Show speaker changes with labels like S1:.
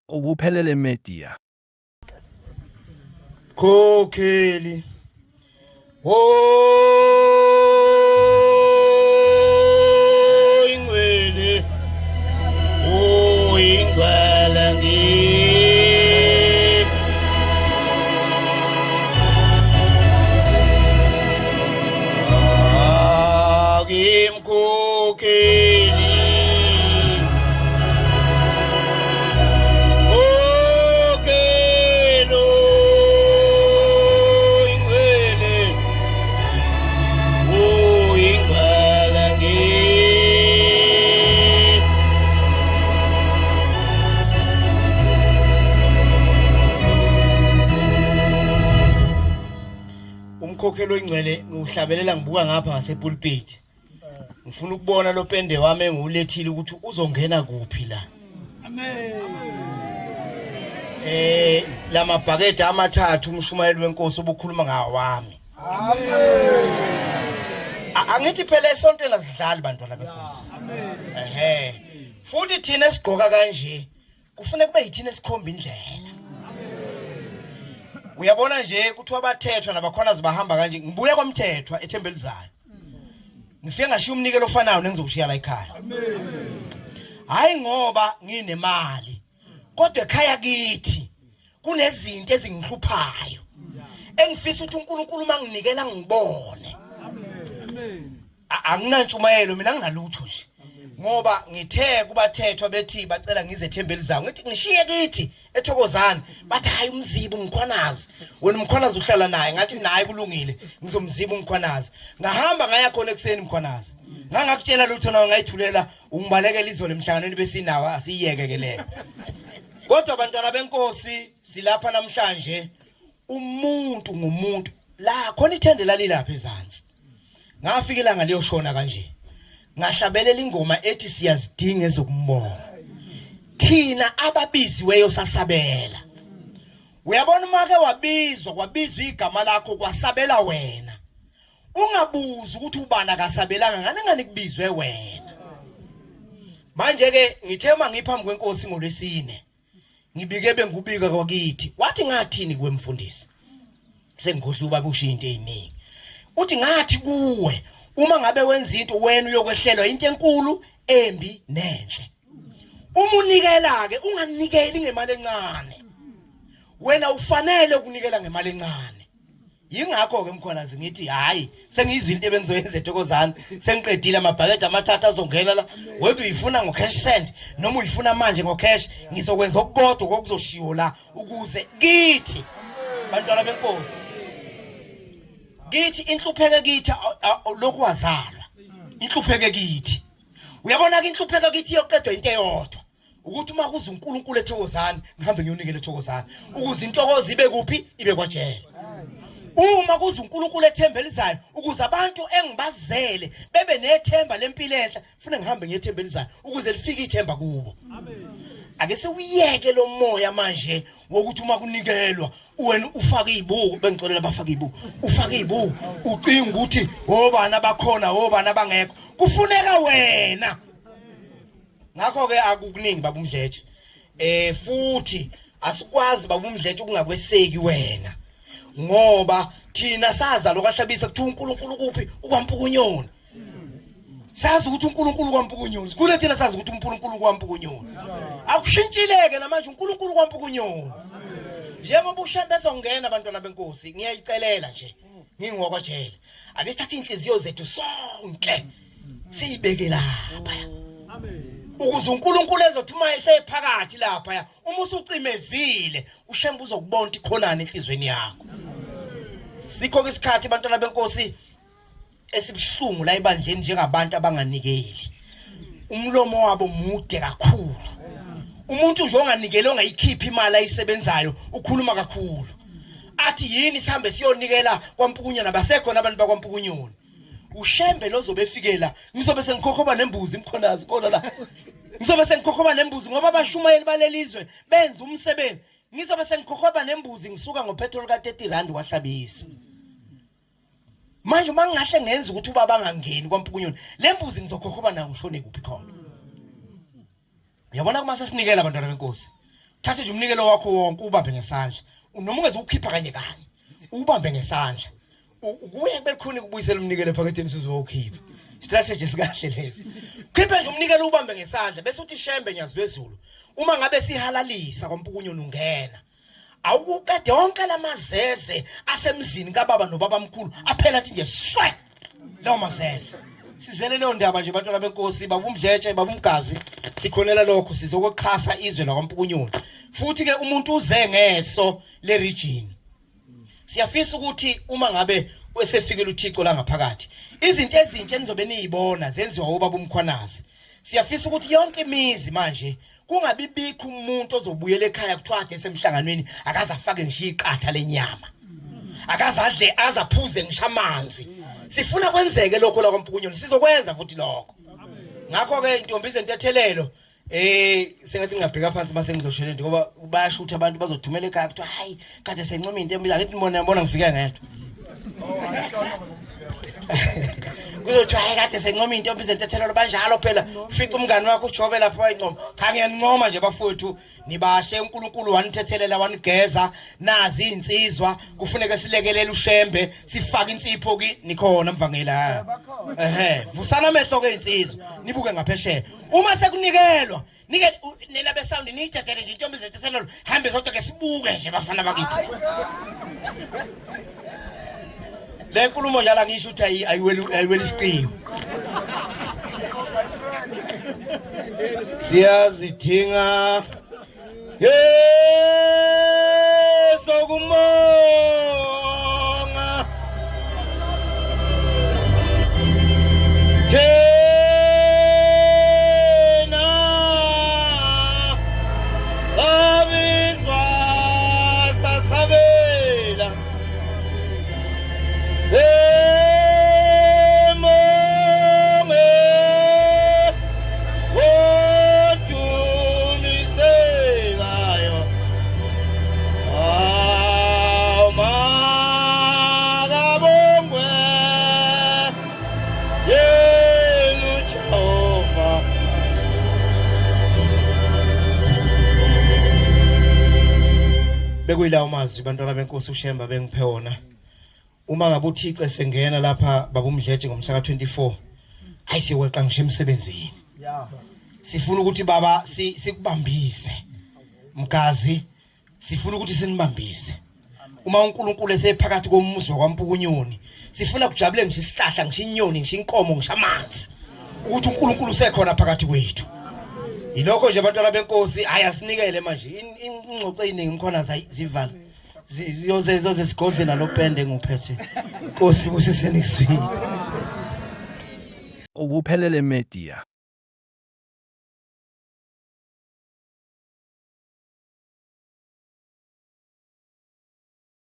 S1: Ukuphelele Media.
S2: Khokheli. Oh ingcwele. Oh ingcwele ngi. Akimkhokheli. Khokhelo ingcwele. Uyingcwele ngi. Umkhokhelo oyingcwele ngiwuhlabelela ngibuka ngapha ngasepulpit. Ngifuna ukubona lo pende wami engiwulethile ukuthi uzongena kuphi la.
S3: Amen.
S2: Lamabhakede amathathu umshumayeli wenkosi obukhuluma ngawami.
S3: Amen.
S2: Angithi phela esontweni asidlali bantwana benkosi.
S3: Amen.
S2: Ehhe. Futhi thina esigqoka kanje kufuneka kube yithina esikhomba indlela. Uyabona nje kuthiwa abathethwa nabakhona bahamba kanje ngibuya kwamthethwa ethembelizayo. Ngifike ngashiya umnikelo ofanayo nengizowushiya la ekhaya.
S3: Amen.
S2: Hayi ngoba nginemali kodwa ekhaya kithi kunezinto ezingihluphayo engifisa ukuthi uNkulunkulu manginikela ngibone.
S3: Amen.
S2: Anginantshumayelo mina, nginalutho nje ngoba ngithe kubathethwa bethi bacela ngize ethembeli zawo, ngithi ngishiye kithi ethokozane, bathi hayi umzibu umkhwanazi, wena umkhwanazi uhlala naye, ngathi naye kulungile ngizomziba umkhwanazi. Ngahamba ngaya khona ekuseni mkhwanazi, ngangakutshela lutho nawe ngayithulela ungibalekela izolo emhlanganweni besinawo, asiyeke ke leyo. Kodwa bantwana benkosi silapha namhlanje, umuntu ngumuntu la khona ithende lalilapha ezansi. Ngafika ilanga liyoshona kanje, ngahlabelela ingoma ethi siyazidinga ezokumbonga thina ababiziweyo sasabela. Uyabona uma ke wabizwa kwabizwa igama lakho kwasabela wena, ungabuzi ukuthi ubani akasabelanga ngani, ngani kubizwe wena. Manje ke ngithe uma ngiphambi kwenkosi ngolwesine ngibike bengubika kwakithi, wathi ngathini kuwe mfundisi, sengigodla ubaba usho into eziningi, uthi ngathi kuwe uma ngabe wenza into wena uyokwehlelwa into enkulu embi nenhle. Uma unikela ke unganikeli ngemali encane, wena ufanele ukunikela ngemali encane. Yingakho ke mkhwanazi ngithi hayi sengiyizwa into ebengizoyenza ethokozane, sengiqedile amabhakede amathathu azongena la, whether uyifuna ngo-cash send noma uyifuna manje ngo-cash, ngizokwenza okukodwa kokuzoshiwo la ukuze kithi bantwana benkosi kithi inhlupheke kithi lokhu wazalwa inhlupheke kithi. Uyabona ke inhlupheko kithi iyoqedwa into eyodwa, ukuthi uma kuze uNkulunkulu ethokozane ngihambe ngiyonikela ethokozane ukuze intokozo ibe kuphi, ibe kwajele. Uma kuze uNkulunkulu ethembelizayo ukuze abantu engibazele bebe nethemba lempilo enhle, funa ngihambe ngiyethembelizayo ukuze lifike ithemba kubo. Ake sewuyeke lo moya manje wokuthi uma kunikelwa wena ufake izibuko, bengicolela bafake izibuko, ufake izibuko ucinga ukuthi obani abakhona obani abangekho, kufuneka wena. Ngakho ke akukuningi baba uMdletshe, futhi asikwazi baba uMdletshe ukungakweseki wena, ngoba thina saza lokwahlabisa kuthiwa uNkulunkulu kuphi ukwampukunyoni, sazi ukuthi uNkulunkulu kwampukunyoni sikhule thina sazi ukuthi uNkulunkulu kwampukunyoni, akushintshileke namanje uNkulunkulu kwampukunyoni. Njengoba uShembe ezongena abantwana benkosi, ngiyayicelela nje ngingokwajele, ake sithathe inhliziyo zethu sonke siyibeke lapha ukuze uNkulunkulu ezothi uma esephakathi lapha, uma usucimezile uShembe uzokubona ukuthi khonani enhlizweni yakho. Sikho ke isikhathi bantwana benkosi esibuhlungu la ebandleni njengabantu abanganikeli, umlomo wabo mude kakhulu. Umuntu nje onganikeli ongayikhiphi imali ayisebenzayo ukhuluma kakhulu, athi yini sihambe siyonikela kwampukunyana, basekhona abantu bakwampukunyoni. uShembe lozobe efikela ngizobe sengikhokhoba nembuzi imkhonazi khona la, ngizobe sengikhokhoba nembuzi ngoba abashumayeli balelizwe benza umsebenzi, ngizobe sengikhokhoba nembuzi ngisuka ngopetrol ka 30 rand wahlabisa. Manje uma ngingahle ngenza ukuthi ubaba angangeni kwampukunyoni, le mbuzi ngizokhokhoba nayo ngishone kuphi khona? Uyabona kuma sesinikela abantwana benkosi, Thatha nje umnikelo wakho wonke ubambe ngesandla. Noma ungeze ukhipha kanye kanye. Ubambe ngesandla. Kuye belikhuni kubuyisela umnikelo ephaketheni sizowukhipha. Strategy sikahle lesi. Khipha nje umnikelo ubambe ngesandla bese uthi shembe nyazi bezulu. Uma ngabe sihalalisa kwampukunyoni ungena. Awuqede yonke lamazeze asemzini kababa nobabamkhulu aphela nje swe. Lawo mazeze. Sizele leyo ndaba nje bantwana benkosi babumdletshe babumgazi sikhonela lokho sizokuxhasa izwe lakwaMpukunyoni. Futhi ke umuntu uze ngeso le region. Siyafisa ukuthi uma ngabe esefikile uThixo la ngaphakathi izinto ezintsha enizobe niyibona zenziwa ubaba uMkhwanazi. Siyafisa ukuthi yonke imizi manje kungabi bikho umuntu ozobuyela ekhaya kuthiwa ade esemhlanganweni akaze afake ngisho iqatha lenyama. Akaze adle azaphuze ngisho amanzi. Sifuna kwenzeke lokho la kwaMpukunyoni sizokwenza futhi lokho. Ngakho ke intombi izentethelelo Eh sengathi ngingabheka phansi mase ngizoshela nje ngoba bayasho ukuthi abantu bazothumela ekhaya kuthiwa hayi kade sencoma into embi angithi ngibona ngibona ngifike ngedwa. Kuzothiwa hayi kade sencoma into embi izentethelelo banjalo phela ufica umngani wakho ujobe lapho wayincoma. Cha ngiyancoma nje bafowethu nibahle uNkulunkulu wanithethelela wanigeza nazi insizwa kufuneka silekelele uShembe sifake insipho ki nikhona mvangela. Ehhe vusana amehlo ke insizwa nibuke ngaphesheya. Uma sekunikelwa nike nina be sound niyidedele nje intombi zethethelelo hambe zodwa ke sibuke nje bafana bakithi. Le nkulumo njalo ngisho ukuthi ayiweli ayiweli isiqiwu. Siyazidinga Yesokumonga Thina abizwa sasabela Emonge odumisekayo Amakabongwe yenu Jehova Bekuyilawo mazwi bantwana benkosi uShemba bengiphe wona Uma ngabe uThixo esengena lapha baba uMdletshe ngomhla ka24 hayi siyeqa ngisho emsebenzini. Yeah. Sifuna ukuthi baba sikubambise. Mgazi sifuna ukuthi sinibambise. Uma uNkulunkulu esephakathi komuzi wakwaMpukunyoni sifuna kujabule ngisho isihlahla ngisho inyoni ngisho inkomo ngisho amanzi ukuthi uNkulunkulu usekhona phakathi kwethu. Yilokho nje abantwana benkosi hayi asinikele manje ingxoxo eziningi mkhona zivala. Ziyoze ziyoze sigodle nalopende enguphethe. Nkosi busiseni kuswini.
S1: Ukuphelele Media.